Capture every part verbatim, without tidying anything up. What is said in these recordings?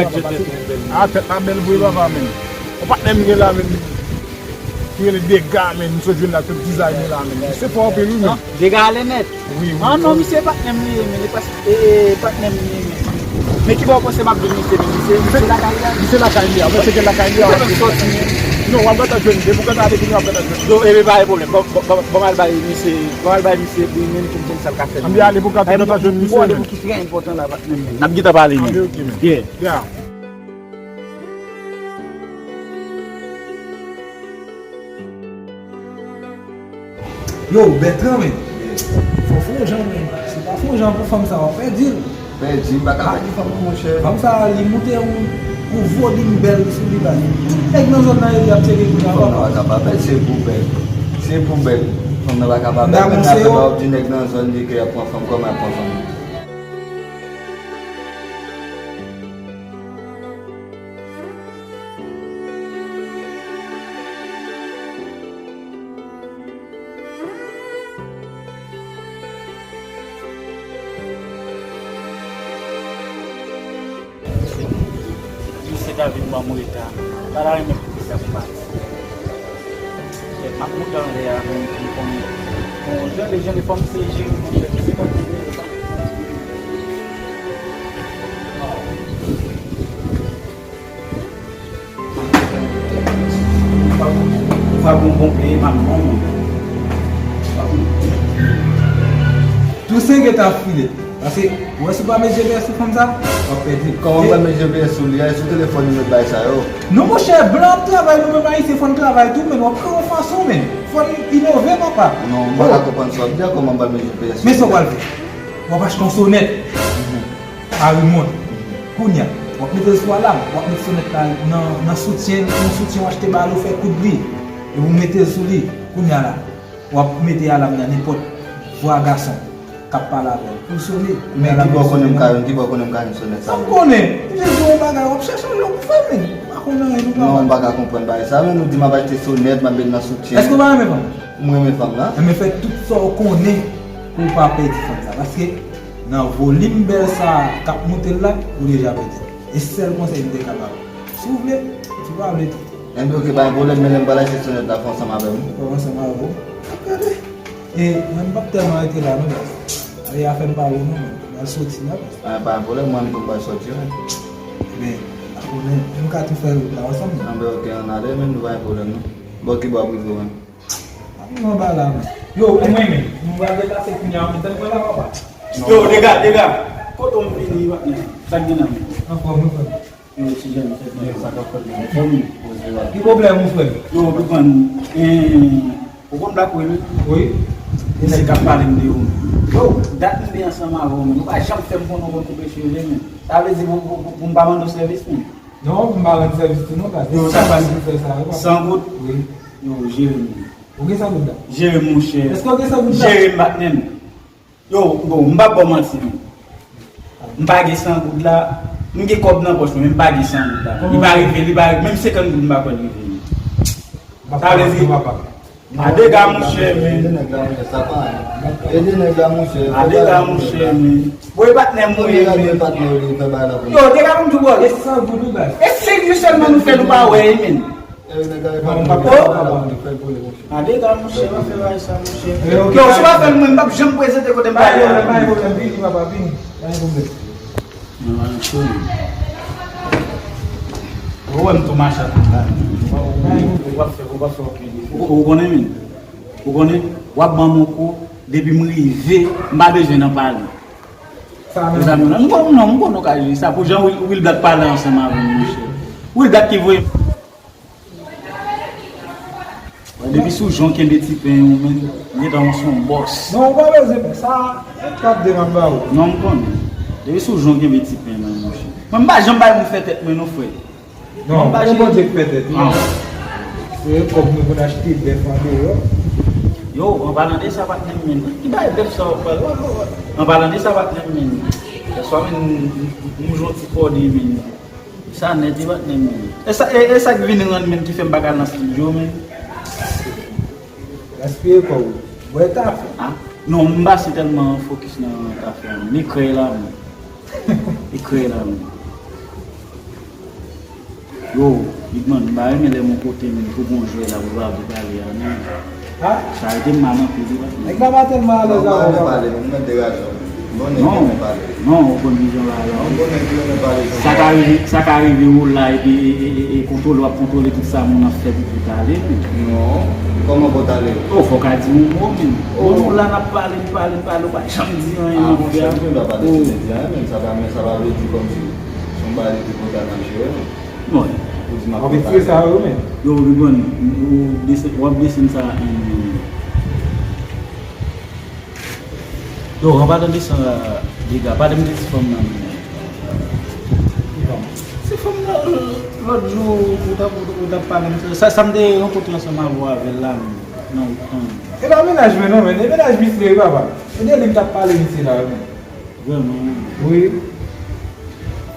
Gad jan tèt li bèl. A, tèt la bèl vre, papa, men. Yon patnè m gen la, men. Ki rele Dega, men. M sot jwenn la, tout dizay li la, men. Se fò anpil, wi, men. Dega ale nèt. Wi, wi. Ah non, misye patnè m li ye, men. Li pas-, e, patnè m li ye, men. Men ki bò w panse m ap jwenn misye, men? Misye, misye lakay li a? Misye lakay li a. Mwen cheke lakay li a. Misye menm sòti, men. Non, w ap gentan jwenn. Depi w gentan ale vini, w ap gentan jwenn. Yo, e, pa gen pwoblèm. Bon, bon, bon, bon, m al bay misye, bon, m al bay misye, pou li menm, pou m konn sa l ka fè. Ann ale pou w ka gentan jwenn misye, men. Trè enpòtan la, patnè m. N ap gentan pale, men. Ann, oke, men. Yeah. Yeah. Yo, Bètran, men. Fò w fè yon jan, men. Si w pa fè yon jan pou fanm sa, w ap pèdi l. Pèdi, m pa ka pèdi fanm nan, monchè. Fanm sa, li moute yon, yon volim bèl sou li, baz. Tout nèg nan zòn nan, yo ap tcheke pou l. Fanm nan pa ka pa bèl, se pou bèl. Se pou bèl. Fanm nan pa ka pa bèl, men n ap di nèg nan zòn li ke y ap pran fanm, kòman y ap pran fanm? Misye ta vin ban m reta. M pa ta renmen pou misye ap pati. M ap moute anlè a, men m konnen. Bon, jan de, jan de fanm se jere, monchè, se pa Ou pa bon, ou pa bon, bon peye, m ap bon moun. Toussaint gentan ap file. Paske, ou wè si w pa met G P S sou fanm sa, w ap pèdi. Kòman w pral met G P S sou li a? E sou telefòn li met bagay sa yo? Non, monchè, blan ap travay, nou menm Ayisyen, fò n travay tou, men w ap fè yon fason, men. Fò n inove, papa. Non, m pa ka konprann sa w ap di a, kòman m pral met G P S sou li a? Men sa w pral fè. W ap achte yon sonèt. A remont. Kounye a, w ap mete l sou alam, w ap met sonèt la nan, nan soutyen, nan soutyen w achte ba l ou fè kout li. Epi w mete l sou li. Kounye a la, w ap mete alam nan nenpòt vwa gason k ap pale avè l. Pou l sone. Men ki bò konnen m ka jwenn, ki bò konnen m ka jwenn sonèt sa? Sa m konnen? M te di w yon bagay, w ap chèche yon lòt pou fè, men. M pa konn anyen, nou pa. Non, m pa ka konprann bagay sa. Men nou di m ap achte sonèt, m ap met nan soutyen. Èske w pa renmen fanm? M renmen fanm nan. Enben fè tout sa w konnen pou w pa pèdi fanm sa. Paske Nan volim bèl sa a k ap moute l la, ou deja pèdi. E sèl konsèy m te ka ba w. Si w vle, si w pa vle tou. Enben oke, pa gen pwoblèm, men lè m pral achte sonèt la, fè ansanm avè m. Fè ansanm avè w. Ap gade. E mwen m p ap tèlman rete la non, baz. Aye a fè m pale w non, men. M pral soti la, baz. A, pa gen pwoblèm, mwen menm tou m pral soti, wi. Ebyen, pa konnen, nou ka tou fè wout la ansanm non. Enben oke, ann ale, men nou pa gen pwoblèm non. Bò ki bò ap rive w menm? Ap nou anba la, men. Yo, ou mwen men. Nou pral deplase kounye a, men tann mwen la, papa. Yo, Dega, Dega. Kote w vini, patnè? Sa k gen nan men? Anfòm, anfòm. Yo, ti jèn, tèt mwen. Yo, sa k ap fèt, men? Anfòm, wi. Poze la. Ki pwoblèm ou, frè m? Yo, ou konprann, eh, ou konn Black Will? Wi. E nèg k ap pale m de ou. Yo, dat m te ansanm avè w, men. Ou pa janm fè m konnen w konn koupe cheve, men. Sa vle di pou, pou, pou, pou m pa mande w sèvis, men. Non, m pa rann sèvis tou non, baz. Yo, sa pase. San goud? Wi. Yo, jere m. Ou gen san goud la? Jere m, monchè. Èske w gen san goud la? Jere m, patnè m. Yo, bon, m p ap ba w manti, men. M pa gen san goud la. M gen kòb nan pòch mwen, men m pa gen san goud la. Li pa rive, li pa rive. Menm senkant goud, m pa kwè l rive, men. Sa vle di, a Dega, monchè, men. Ede nèg la, monchè, sa pa anyen. Ede nèg la, monchè. A Dega, monchè, men. Bon, e patnè m, wi, men. Yo, Dega, m di w, bro. E san goud, wi, baz. E senk jou sèlman nou fè, nou pa wè, men. A Dega, monchè, pa fè bagay sa, monchè. Yo, si w pa fè l, mwen, m p ap janm prezante kote m pale a. Pa gen pwoblèm, vini, papa, vini. Pa gen pwoblèm. Mwen pa nan cho, non. Ou wè m tou mache ak ou la. Ou p ap fè, ou p ap fè okenn efò. Ou, ou konnen, men. Ou konnen, w ap ban m yon kou, depi m rive, m pa bezwen nan pale. Sa menm. Sa menm, non, m konnen, non, m konnen w ka jere sa. Pou jan Will, Will Black pale ansanm avè m, monchè. Will Black ki voye. Depi sou jan w kenbe ti pen yo, menn, gentan w se yon bòs. Non, ou pa bezwen fè sa. Kap de m ap ba ou. Non, m konnen. Depi sou jan w kenbe ti pen nan, monchè. Mwen, m pa janm bay moun fè tèt mwen, non, frè. Non, mwen pa se Bondye k fè tèt ou. Se kòb nou konn achte bèf andeyò. Yo, an palan de sa, patnè m, menn. Ki bay bèf sa w ap pale? An palan de sa, patnè m, menn. Yèswa, menn, m, m, m jwe yon ti kòde, menn. Sa nèt, wi, patnè m, menn. E sa, e, e sa k vin rann, menn, ki fè m pa ka nan estidyo, menn. Gaspiye kò w. Bwè kafe. Ah, non, m pase tèlman fokis nan kafe a, menn. Li krèy la, menn. Li krèy la, menn. Yo, Big Man, m pa renmen lè m yon kote, menn, pou gon jwè la, pou pa vle pale a, non. Ha? Sa rete m mal anpil, wi, patnè. Nèg la pa tèlman alèz avè w, papa. Non, m pa renmen pale, non, m mèt deraje w. Bon nèg ki renmen pale. Non, ou konn kijan bagay la. Bon nèg ki renmen pale. Sa ka rive, sa ka rive ou la, epi, e, e, e, e kontwole, w ap kontwole tout sa moun ap fè pou, pou pale, wi. Non, kòman pou t ale? Oh, fòk a di yon mo, menn. Oh. Bon, nou la, n ap pale, n pale, n pale, ou pa janm di anyen, ah, monchè, m toujou ap pale sou medya, menn, sa pa, men sa pa vle di kòmsi se yon bagay ki pòtanan jere, non. Bon. Ou di m ap pale. Sa yo, menn. Yo, Big Man, ou desen-, w ap desann sa, menn. Yo, an palan de sa, dega, pale m de ti fanm nan, menn. Ki fanm? Ti fanm nan, lòt jou, ou t ap, ou t ap pale m sa, sa m te rankontre ansanm avè w avè l la, menn, nan wout lan. E pa mennaj mwen non, menn, e mennaj misye wi, papa. E de li m t ap pale misye la, menn. Vrèman, menn. Wi.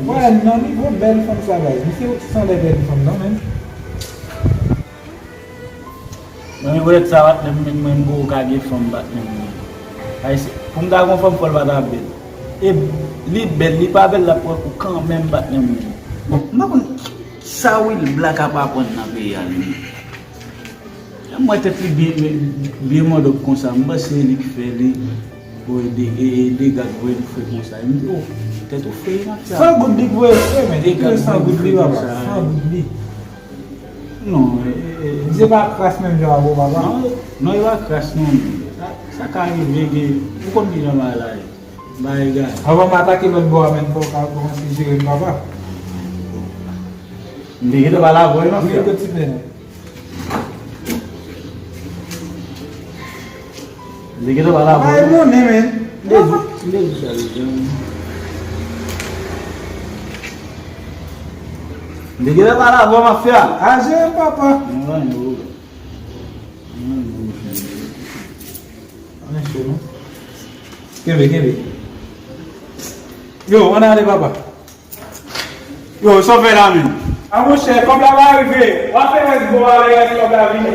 Mwen, nan nivo bèl fanm sa, guys, misye sanble bèl fanm non, menn. Nan nivo tèt sa, patnè m, menn, mwen, m poko ka gen fanm, patnè m, menn. Ayisyen, pou m ta gon fanm, fò l pa ta bèl. E li bèl, li pa bèl, l ap pran kou kanmenm, patnè m, menn. Bon, m pa konn sa Will Black ap aprann nan peyi a, menn. Lè m wè tèt li byen, byen, byen mòdòk konsa, m panse se li k fè li voye de, e, e, dega k voye l fre konsa. M di, oh, tèt ou fre, wi, mafya. San goud li k voye fre, men. Dega k voye l fre konsa. San goud li, papa. San goud li. Non, e, e, e, misye pa kras menm jan avè w, papa. Non, non, li pa kras, non. Sa, sa ka rive ke, ou konn kijan bagay la ye. Bagay egal. Anvan m atake lòt bò a, menn, fò w ka kòmanse jere m, papa. M te gentan pale avè w, non, frè. Wi, ti pen. M te gentan pale avè w, non. Ay, monnen, menn. M te di, m te di sa deja, menn. M te gentan pale avè w, mafya. A jere m, papa. Mwen, yo. Mwen, yo. Ann cho, non. Kenbe, kenbe. Yo, ann ale, papa. Yo, sa w fè la, menn? A, monchè, kòb la pa rive. W ap fè rès bon a lè rès kòb la vini.